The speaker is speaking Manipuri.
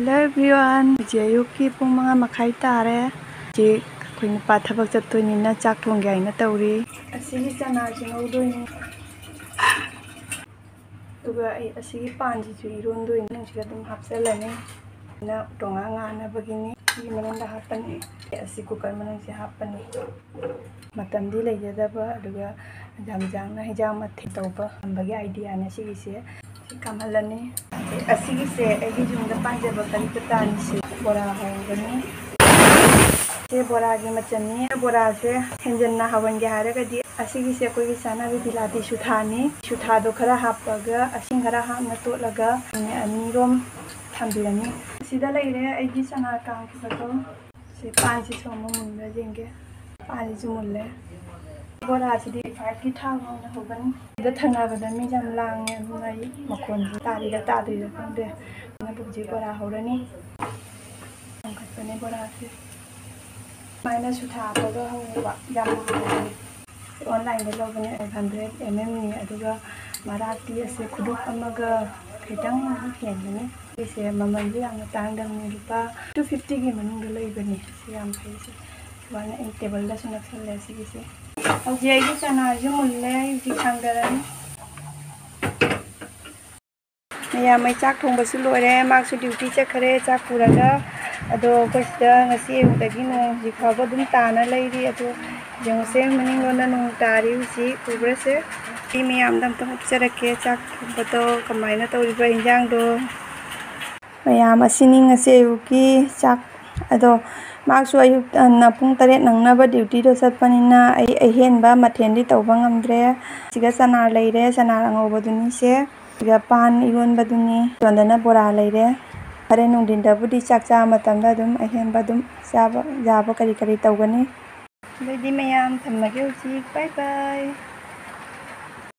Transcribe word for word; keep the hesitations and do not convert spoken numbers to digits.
Hello everyone, ꯍꯧꯖꯤꯛ ꯑꯌꯨꯛꯀꯤ ꯄꯨꯡ ꯃꯉꯥ ꯃꯈꯥꯏ ꯇꯥꯔꯦ꯫ ꯍꯧꯖꯤꯛ ꯑꯩꯈꯣꯏ ꯅꯨꯄꯥ ꯊꯕꯛ ꯆꯠꯇꯣꯏꯅꯤꯅ ꯆꯥꯛ ꯊꯣꯡꯒꯦ ꯍꯥꯏꯅ ꯇꯧꯔꯤ꯫ ꯑꯁꯤꯒꯤ ꯆꯅꯥꯁꯤ ꯉꯧꯗꯣꯏꯅꯤ꯫ ꯑꯗꯨꯒ ꯑꯩ ꯑꯁꯤꯒꯤ ꯄꯥꯟꯁꯤꯁꯨ ꯏꯔꯣꯟꯗꯣꯏꯅꯤ, ꯃꯅꯨꯡꯁꯤꯗ ꯑꯗꯨꯝ ꯍꯥꯞꯆꯜꯂꯅꯤ꯫ ꯑꯩꯅ ꯇꯣꯉꯥꯟ ꯉꯥꯟꯅꯕꯒꯤꯅꯤ꯫ ꯁꯤꯒꯤ ꯃꯅꯨꯡꯗ ꯍꯥꯞꯄꯅꯤ꯫ ꯑꯁꯤ ꯀꯨꯀꯔ ꯃꯅꯨꯡꯁꯤ ꯍꯥꯞꯄꯅꯤ꯫ ꯃꯇꯝꯗꯤ ꯂꯩꯖꯗꯕ, ꯑꯗꯨꯒ ꯌꯥꯝ ꯌꯥꯡꯅ ꯍꯤꯟꯖꯥꯡ ꯃꯊꯦꯜ ꯇꯧꯕ ꯉꯝꯕꯒꯤ ꯑꯥꯏꯗꯤꯌꯥꯅꯦ ꯁꯤꯒꯤꯁꯦ꯫ ꯁꯤ ꯀꯥꯝꯍꯜꯂꯅꯤ꯫ ꯑꯁꯤꯒꯤꯁꯦ ꯑꯩꯒꯤ ꯌꯨꯝꯗ ꯄꯥꯟꯖꯕ ꯀꯔꯤ ꯀꯇꯥꯅꯤ꯫ ꯁꯤ ꯕꯣꯔꯥ ꯍꯧꯒꯅꯤ꯫ ꯁꯤ ꯕꯣꯔꯥꯒꯤ ꯃꯆꯜꯅꯤ꯫ ꯕꯣꯔꯥꯁꯦ ꯍꯦꯟꯖꯟꯅ ꯍꯧꯍꯟꯒꯦ ꯍꯥꯏꯔꯒꯗꯤ ꯑꯁꯤꯒꯤꯁꯦ ꯑꯩꯈꯣꯏꯒꯤ ꯆꯥꯅꯕꯤ ꯕꯤꯂꯥꯇꯤ ꯁꯨꯊꯥꯅꯤ꯫ ꯁꯨꯊꯥꯗꯣ ꯈꯔ ꯍꯥꯞꯄꯒ ꯏꯁꯤꯡ ꯈꯔ ꯍꯥꯞꯅ ꯇꯣꯠꯂꯒ ꯃꯤꯅꯤꯠ ꯑꯅꯤꯔꯣꯝ ꯊꯝꯕꯤꯔꯅꯤ꯫ ꯁꯤꯗ ꯂꯩꯔꯦ ꯑꯩꯒꯤ ꯆꯅꯥ ꯀꯥꯝꯈꯤꯕꯗꯣ꯫ ꯁꯤ ꯄꯥꯟꯁꯤꯁꯨ ꯑꯃꯨꯛ ꯃꯨꯟꯕ꯭ꯔꯥ ꯌꯦꯡꯒꯦ꯫ ꯄꯥꯟꯁꯤꯁꯨ ꯃꯨꯜꯂꯦ꯫ ꯕꯣꯔꯥꯁꯤꯗꯤ ꯐꯥꯏꯚꯀꯤ ꯊꯥꯎ ꯉꯧꯅ ꯍꯧꯒꯅꯤ꯫ ꯁꯤꯗ ꯊꯪꯅꯕꯗ ꯃꯤ ꯌꯥꯝ ꯂꯥꯡꯉꯦ, ꯑꯗꯨꯅ ꯑꯩ ꯃꯈꯣꯟꯁꯤ ꯇꯥꯔꯤꯔ ꯇꯥꯗ꯭ꯔꯤꯔ ꯈꯪꯗꯦ꯫ ꯑꯗꯨꯅ ꯍꯧꯖꯤꯛ ꯕꯣꯔꯥ ꯍꯧꯔꯅꯤ꯫ ꯌꯥꯝꯈꯠꯄꯅꯦ ꯕꯣꯔꯥꯁꯦ꯫ ꯁꯨꯃꯥꯏꯅ ꯁꯨꯊꯥ ꯍꯥꯞꯄꯒ ꯍꯧꯕ ꯌꯥꯝ ꯍꯥꯎꯕꯅꯦ꯫ ꯑꯣꯟꯂꯥꯏꯟꯗ ꯂꯧꯕꯅꯦ, five hundred ml ꯅꯤ꯫ ꯑꯗꯨꯒ ꯃꯔꯥꯛꯇꯤ ꯑꯁꯦ ꯈꯨꯗꯨꯞ ꯑꯃꯒ ꯈꯤꯇꯪ ꯍꯦꯟꯒꯅꯤ꯫ ꯁꯤꯁꯦ ꯃꯃꯜꯁꯨ ꯌꯥꯝꯅ ꯇꯥꯡꯗꯕꯅꯤ, ꯂꯨꯄꯥ two fifty ꯒꯤ ꯃꯅꯨꯡꯗ ꯂꯩꯕꯅꯤ꯫ ꯁꯤ ꯌꯥꯝ ꯐꯩ꯫ ꯁꯤ ꯁꯨꯃꯥꯏꯅ ꯑꯩ ꯇꯦꯕꯜꯗꯁꯨ ꯅꯞꯁꯜꯂꯦ ꯁꯤꯒꯤꯁꯦ꯫ ꯍꯧꯖꯤꯛ ꯑꯩꯒꯤ ꯆꯅꯥꯁꯨ ꯃꯨꯜꯂꯦ, ꯑꯩ ꯍꯧꯖꯤꯛ ꯊꯥꯡꯗꯔꯅꯤ꯫ ꯃꯌꯥꯝ, ꯑꯩ ꯆꯥꯛ ꯊꯣꯡꯕꯁꯨ ꯂꯣꯏꯔꯦ꯫ ꯃꯥꯁꯨ ꯗ꯭ꯌꯨꯇꯤ ꯆꯠꯈ꯭ꯔꯦ ꯆꯥꯛ ꯄꯨꯔꯒ꯫ ꯑꯗꯣ ꯑꯩꯈꯣꯏ ꯁꯤꯗ ꯉꯁꯤ ꯑꯌꯨꯛꯇꯒꯤ ꯅꯣꯡ ꯍꯧꯖꯤꯛ ꯐꯥꯎꯕ ꯑꯗꯨꯝ ꯇꯥꯅ ꯂꯩꯔꯤ꯫ ꯑꯗꯣ ꯌꯦꯡꯉꯨꯁꯦ, ꯃꯅꯤꯡꯂꯣꯝꯗ ꯅꯣꯡ ꯇꯥꯔꯤ ꯍꯧꯖꯤꯛ, ꯎꯕ꯭ꯔꯁꯦ? ꯑꯩ ꯃꯌꯥꯝꯗ ꯑꯝꯇꯪ ꯎꯠꯆꯔꯛꯀꯦ ꯆꯥꯛ ꯊꯣꯡꯕꯗꯣ ꯀꯃꯥꯏꯅ ꯇꯧꯔꯤꯕ ꯏꯟꯖꯥꯡꯗꯣ꯫ ꯃꯌꯥꯝ, ꯑꯁꯤꯅꯤ ꯉꯁꯤ ꯑꯌꯨꯛꯀꯤ ꯆꯥꯛ꯫ ꯑꯗꯣ ꯃꯥꯁꯨ ꯑꯌꯨꯛ, ꯑ, ꯄꯨꯡ ꯇꯔꯦꯠ ꯅꯪꯅꯕ ꯗ꯭ꯌꯨꯇꯤꯗꯣ ꯆꯠꯄꯅꯤꯅ ꯑꯩ ꯑꯍꯦꯟꯕ ꯃꯊꯦꯜꯗꯤ ꯇꯧꯕ ꯉꯝꯗ꯭ꯔꯦ꯫ ꯁꯤꯒ ꯆꯅꯥ ꯂꯩꯔꯦ, ꯆꯅꯥ ꯑꯉꯧꯕꯗꯨꯅꯤꯁꯦ꯫ ꯑꯗꯨꯒ ꯄꯥꯟ ꯏꯔꯣꯟꯕꯗꯨꯅꯤ꯫ ꯁꯣꯝꯗꯅ ꯕꯣꯔꯥ ꯂꯩꯔꯦ꯫ ꯍꯣꯔꯦꯟ ꯅꯨꯡꯊꯤꯟꯗꯕꯨꯗꯤ ꯆꯥꯛ ꯆꯥꯕ ꯃꯇꯝꯗ ꯑꯗꯨꯝ ꯑꯍꯦꯟꯕ ꯑꯗꯨꯝ ꯆꯥꯕ ꯌꯥꯕ ꯀꯔꯤ ꯀꯔꯤ ꯇꯧꯒꯅꯤ꯫ ꯑꯗꯨꯗꯤ ꯃꯌꯥꯝ ꯊꯝꯃꯒꯦ ꯍꯧꯖꯤꯛ꯫ Bye bye꯫